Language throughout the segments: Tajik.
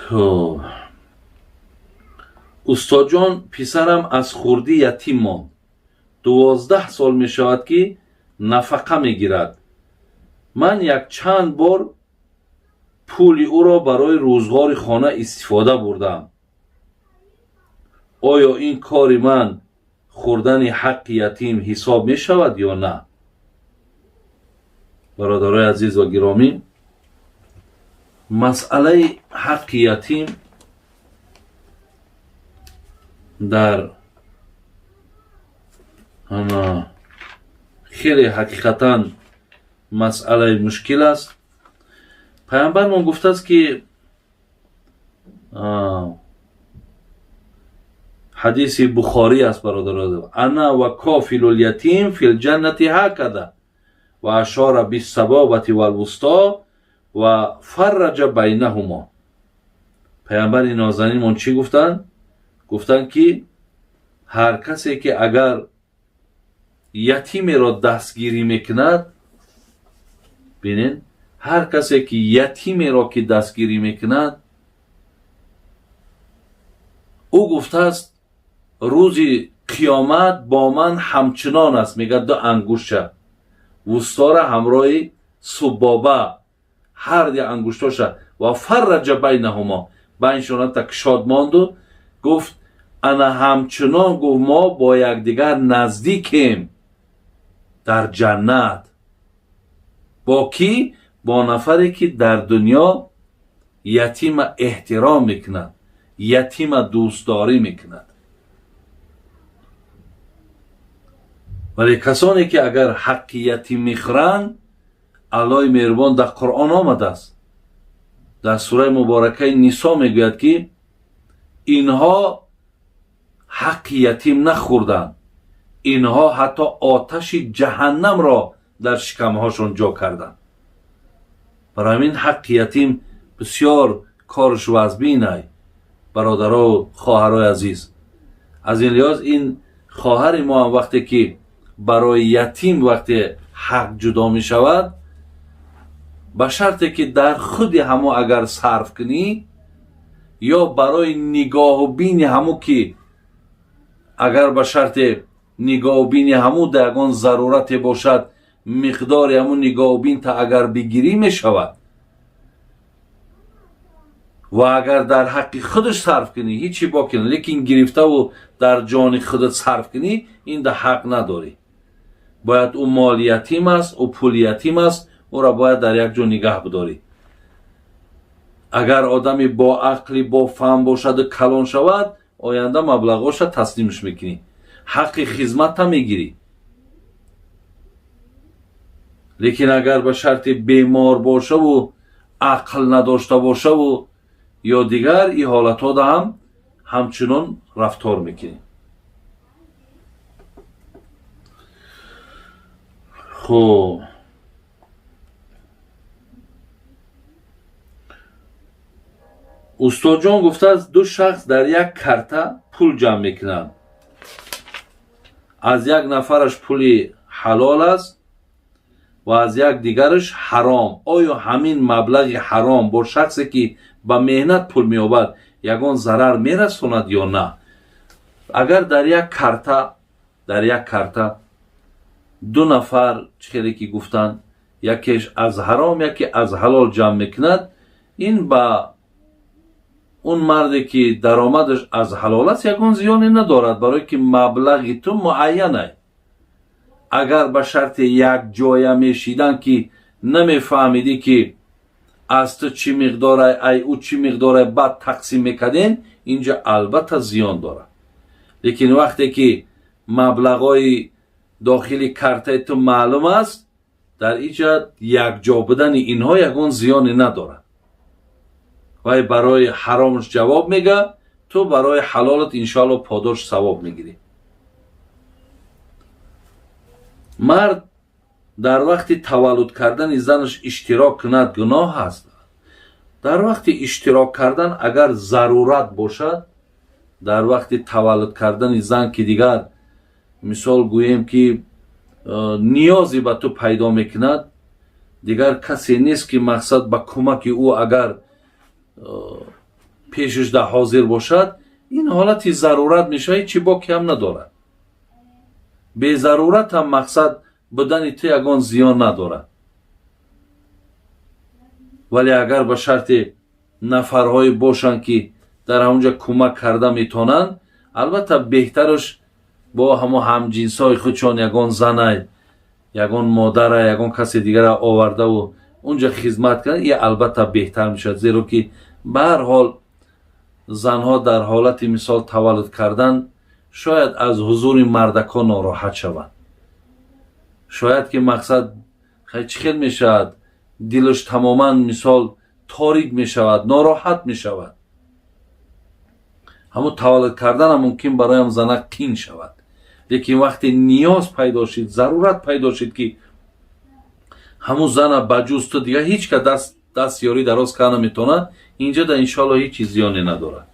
Хуб, устодҷон, писарам аз хурдӣ ятим монд. 12 сол мешавад, ки нафақа мегирад. Ман якчанд бор пули ӯро барои рӯзғори хона истифода бурдам. Оё ин кори ман хӯрдани ҳаққи ятим ҳисоб мешавад ё на? Бародарои азиз ва гиромӣ, масъалаи ҳаққи ятим дар хеле ҳақиқатан масъалаи мушкил аст. Пайғамбармон гуфтааст, ки ҳадиси Бухорӣ аст, бародаро: "أنا وكافل اليتيم في الجنة هكذا وأشار بالسبابة والوسطى وفرج بينهما". Пайғамбари нозанинмон чӣ гуфтанд? Гуфтанд, ки ҳар касе ки агар ятимеро дастгирӣ мекунад, бинед, ҳар касе ки ятимеро ки дастгирӣ мекунад, ӯ гуфтааст, рӯзи қиёмат бо ман ҳамчунон аст. Мегӯяд, ду ангуштша, вустора ҳамроҳи суббоба, ҳар ди ангуштоша, وفرج بينهما, байншона кушод монду гуфт: ана ҳамчунон, гуфт, мо бо якдигар наздикем дар ҷаннат. Бо кӣ? Бо нафаре ки дар дунё ятима эҳтиром мекунад, ятима дӯстдорӣ мекунад. Вале касоне ки агар ҳаққи ятим мехӯранд, Аллоҳи меҳрубон дар Қуръон омадааст, дар сураи муборакаи Нисо мегӯяд, ки инҳо ҳаққи ятим нахӯрданд, инҳо ҳатто оташи ҷаҳаннамро дар шикамҳошон ҷо карданд. Барои ҳамин ҳаққи ятим бисёр корш вазбинай, бародару хоҳарои азиз. Аз ин лиҳоз ин хоҳари мо ҳам вақте ки барои ятим вақте ҳақ ҷудо мешавад, ба шарте ки дар худи ҳамо агар сарф кунӣ ё барои нигоҳубини ҳамо, ки агар ба шарте нигоҳубини ҳаму да ягон зарурате бошад, миқдори ҳамун нигоҳубинта агар бигирӣ, мешавад. Ва агар дар ҳаққи худаш сарф кунӣ, ҳичи боки, лекин гирифтаву дар ҷони худат сарф кунӣ, ин да ҳақ надорӣ. Бояд ӯ моли ятим аст, ӯ пули ятим аст, ӯро бояд дар як ҷо нигаҳ бидорӣ. Агар одами бо ақли, бо фаҳм бошаду калон шавад, оянда маблағоша таслимш мекунӣ, ҳаққи хизматта мегирӣ. Лекин агар ба шарти бемор бошаву ақл надошта бошаву ё дигар ин ҳолатҳода ҳам ҳамчунон рафтор мекунем. Хуб, устодҷон, гуфтааст, ду шахс дар як карта пул ҷамъ мекунанд. Аз як нафараш пули ҳалол аст ва аз як дигараш ҳаром. Оё ҳамин маблағи ҳаром бо шахсе ки ба меҳнат пул меёбад, ягон зарар мерасонад ё на? Агар дар як карта ду нафар, чӣ хеле ки гуфтанд, якеш аз ҳаром, яке аз ҳалол ҷамъ мекунад, ин ба он марде ки даромадаш аз ҳалол аст, ягон зиёне надорад, барое ки маблағи ту муайянай. Агар ба шарти якҷоя мешидан, ки намефаҳмидӣ, ки аз ту чӣ миқдорай, ай ӯ чӣ миқдорай, баъд тақсим мекардем, инҷа албатта зиён дорад. Лекин вақте ки маблағҳои дохили картаи ту маълум аст, дар инҷа якҷо будани инҳо ягон зиёне надорад. Вай барои ҳаромаш ҷавоб мега, ту барои ҳалолат иншоалло подош, савоб мегирӣ. Мард дар вақти таваллуд кардани занаш иштирок кунад, гуноҳ аст? Дар вақти иштирок кардан, агар зарурат бошад, дар вақти таваллуд кардани зан, ки дигар мисол гӯем, ки ниёзе ба ту пайдо мекунад, дигар касе нест, ки мақсад ба кӯмаки ӯ агар Пешаш да ҳозир бошад, ин ҳолати зарурат мешавад, ҳечи боке ҳам надорад. Безарурат ҳам мақсад будани ту ягон зиён надорад. Вале агар ба шарти нафарҳое бошанд, ки дар ҳамонҷа кӯмак карда метавонанд, албатта беҳтараш бо ҳамо ҳамҷинсҳои худшон, ягон занай, ягон модара, ягон касе дигара овардаву унҷа хизмат кунанд, и албатта беҳтар мешавад, зеро ки ба ҳар ҳол занҳо дар ҳолати мисол таваллуд кардан шояд аз ҳузури мардакҳо нороҳат шаванд. Шояд ки мақсад чӣ хел мешавад, дилаш тамоман мисол торик мешавад, нороҳат мешавад. Ҳамун таваллуд карданам мумкин бароям зана қин шавад. Лекин вақте ниёз пайдо шид, зарурат пайдо шид, ки ҳамун зана ба ҷуз ту дигар ҳеҷ ка даст ёрӣ дароз карда наметавонад, инҷо да иншоалло ҳеҷ чиз зиёне надорад.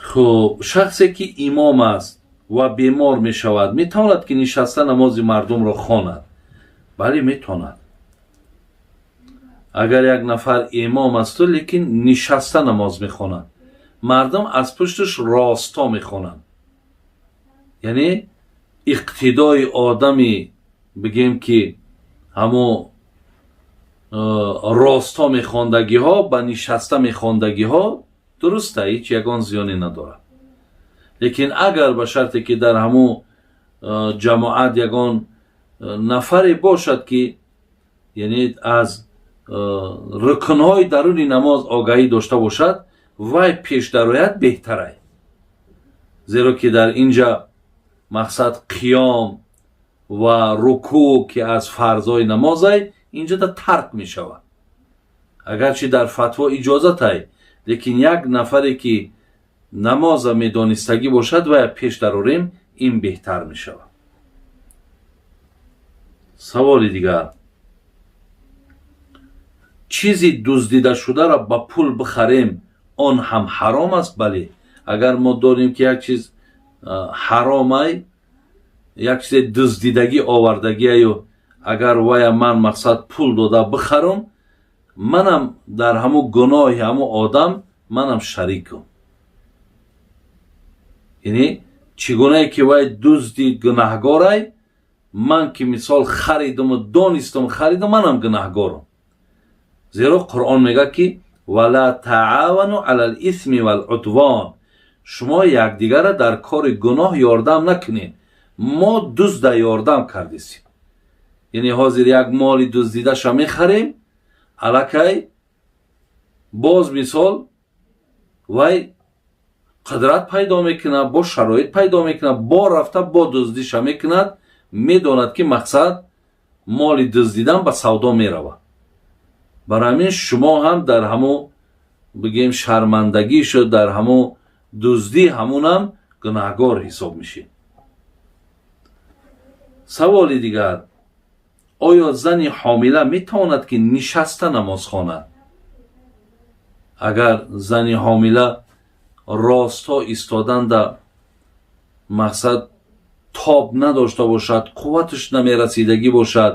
Хуб, шахсе ки имом аст ва бемор мешавад, метавонад ки нишаста намози мардумро хонад? Бале, метавонад. Агар як нафар имом асту, лекин нишаста намоз мехонад, мардум аз пушташ росто мехонанд, яъне иқтидои одами бигем ки ҳамо росто мехондагиҳо ба нишаста мехондагиҳо дуруста, ҳеҷ ягон зиёне надорад. Лекин агар ба шарте ки дар ҳамун ҷамоат ягон нафаре бошад, ки яъне аз рукнҳои даруни намоз огаҳӣ дошта бошад, вай пеш дарояд беҳтарай, зеро ки дар инҷа мақсад қиём ва рукӯъ, ки аз фарзҳои намозай, инҷа да тарк мешавад. Агарчи дар фатво иҷозатай, лекин як нафаре ки намоза медонистагӣ бошад, вая пеш дарорем, ин беҳтар мешавад. Саволи дигар: чизи дуздидашударо ба пул бихарем, он ҳам ҳаром аст? Бале, агар мо донем ки як чиз ҳаромай, як чизе дуздидагӣ овардагиаю, агар вая ман мақсад пул дода бихарам, манам дар ҳамун гуноҳи ҳамун одам манам шарикам. Яъне чӣ гунае ки вай дузди гунаҳгорай, ман ки мисол харидуму донистам харидум, манам гунаҳгорам, зеро Қуръон мегӯяд ки ولا تعاونوا على الإثم والعدوان, шумо якдигарра дар кори гуноҳ ёрдам накунед. Мо дузда ёрдам кардисем, яъне ҳозир як моли дуздидаша мехарем, аллакай боз мисол вай қудрат пайдо мекунад, бо шароит пайдо мекунад, бо рафта бо дуздиша мекунад. Медонад ки мақсад моли дуздидан ба савдо меравад. Барои ҳамин шумо ҳам дар ҳамун бигем шармандагӣ шуд, дар ҳамун дуздӣ ҳамунам гунаҳгор ҳисоб мешед. Саволи дигар: оё зани ҳомила метавонад ки нишаста намоз хонад? Агар зани ҳомила ростҳо истоданда мақсад тоб надошта бошад, қувваташ намерасидагӣ бошад,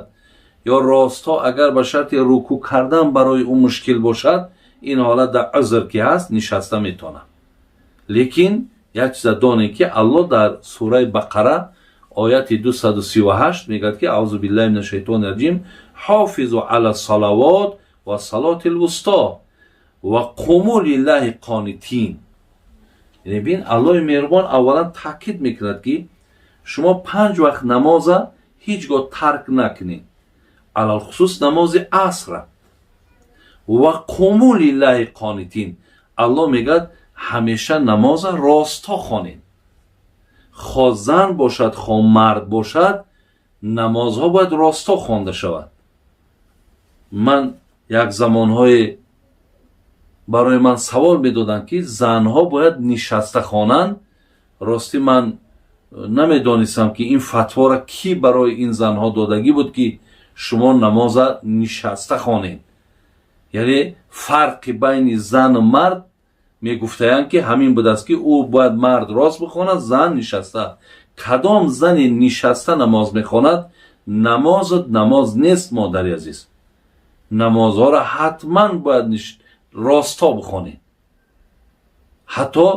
ё ростҳо агар ба шарти рукӯъ кардан барои ӯ мушкил бошад, ин ҳолат дар узр ки ҳаст, нишаста метавонад. Лекин як чиза донем, ки Аллоҳ дар сураи Бақара ояти 238 мегӯяд ки أعوذ بالله من الشيطان الرجيم حافظوا على الصلوات والصلاة الوسطى وقوموا لله قانتين. Яъне бин, Аллоҳи меҳрубон аввалан таъкид мекунад, ки шумо панҷ вақт намоза ҳеҷ гоҳ тарк накунед, алалхусус намози асра. وقوموا لله قانتين, Аллоҳ мегӯяд, ҳамеша намоза ростҳо хонед. Хо зан бошад, хо мард бошад, намозҳо бояд ростҳо хонда шавад. Ман як замонҳое барои ман савол медоданд, ки занҳо бояд нишаста хонанд. Ростӣ ман намедонистам, ки ин фатвора кӣ барои ин занҳо додагӣ буд, ки шумо намоза нишаста хонед. Яъне фарқи байни зану мард мегуфтаянд, ки ҳамин будааст, ки ӯ бояд мард рост бихонад, зан нишаста. Кадом зане нишаста намоз мехонад? Намозат намоз нест, модари азиз. Намозҳоро ҳатман бояд росто бихонӣ. Ҳатто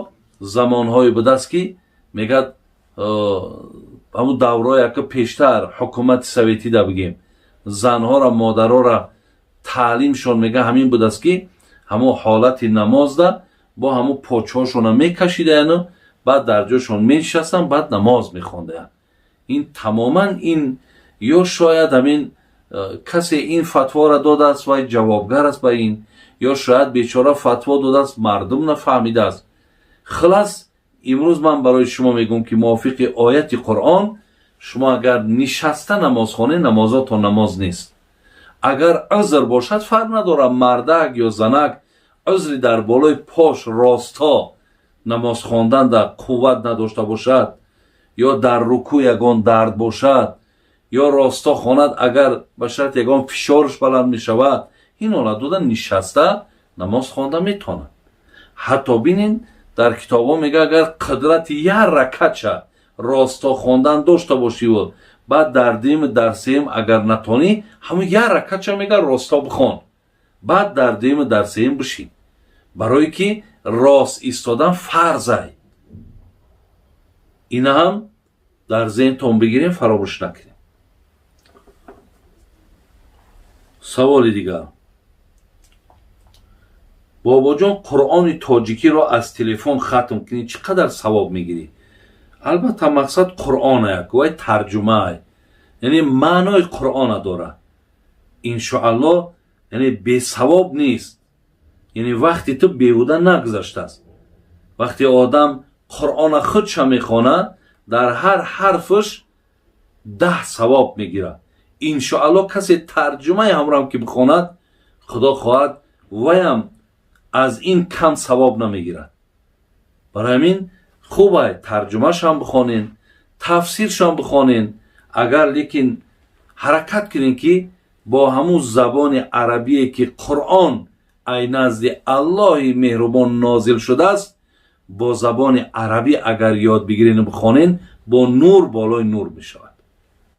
замонҳое будааст, ки мегӯяд, ҳамун даврое ки пештар ҳукумати советида бигем, занҳоро, модароро таълимшон, мега, ҳамин будааст, ки ҳамун ҳолати намозда бо ҳамун почҳошона мекашидаяну баъд дар ҷошон менишастанд, баъд намоз мехондаянд. Ин тамоман ин ё шояд ҳамин касе ин фатворо додааст, вай ҷавобгар аст ба ин, ё шояд бечора фатво додааст, мардум нафаҳмидааст. Хулас, имрӯз ман барои шумо мегӯм, ки мувофиқи ояти Қуръон, шумо агар нишаста намоз хонед, намозотон намоз нест. Агар узр бошад, фарқ надорад, мардак ё занак, узри дар болои пош росто намоз хондан дар қувват надошта бошад, ё дар рукӯъ ягон дард бошад, ё росто хонад, агар ба шарти ягон фишорш баланд мешавад, ин ҳолат дода нишаста намоз хонда метавонад. Ҳатто бинин, дар китобҳо мега, агар қудрати як ракатша росто хондан дошта бошиву баъд дар дуюм, дар сеюм агар натонӣ, ҳамун як ракатша, мега, росто бихон, баъд дар дуюму дар сеюм бишин, барое ки рост истодан фарзай. Ина ҳам дар зеҳнтон бигирем, фаромӯш накунем. Саволи дигар: бобоҷон, Қуръони тоҷикиро аз телефон хатм кунӣ, чӣ қадар савоб мегирӣ? Албатта, мақсад Қуръона вай тарҷумаай, яъне маънои Қуръона дорад. Иншоаллоҳ, яъне бесавоб нест, яъне вақти ту беҳуда нагузаштааст. Вақте одам Қуръона худша мехонад, дар ҳар ҳарфаш 10 савоб мегирад. Иншоаллоҳ, касе тарҷумаи ҳамроам ки бихонад, Худо хоҳад, ваям аз ин кам савоб намегирад. Барои ҳамин хубай тарҷумашам бихонен, тафсиршам бихонен. Агар лекин ҳаракат кунем, ки бо ҳамун забони арабие, ки Қуръон ай назди Аллоҳи меҳрубон нозил шудааст, бо забони арабӣ агар ёд бигирен, бихонен, бо нур болои нур мешавад.